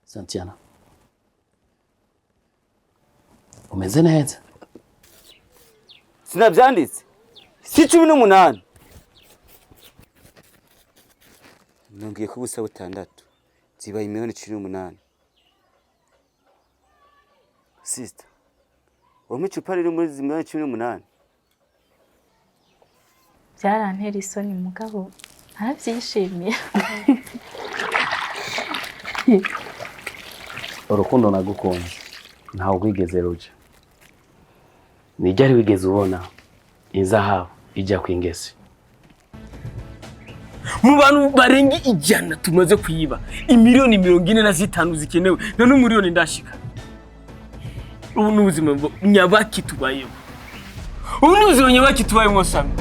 Santiana, umeze neza? Sinabyanditse si 18, nongeye ko ubusa butandatu zibaye 18,000,000. Sister, wampa icupa riri muri izi 18,000,000? Byarantera isoni, mugabo narabyishimiye. Urukundo nagukunze ntawe rwigeze ruja. Nijyari wigeze ubona inzahabu ijya ku ingesi? Mu bantu barenga 100 tumaze kuyiba 45,000,000 zikenewe, nta n'umuriyoni ndashika. Ubu ni ubuzima nyabaki tubayeho, ubu ni ubuzima nyabaki tubayemo, Sami.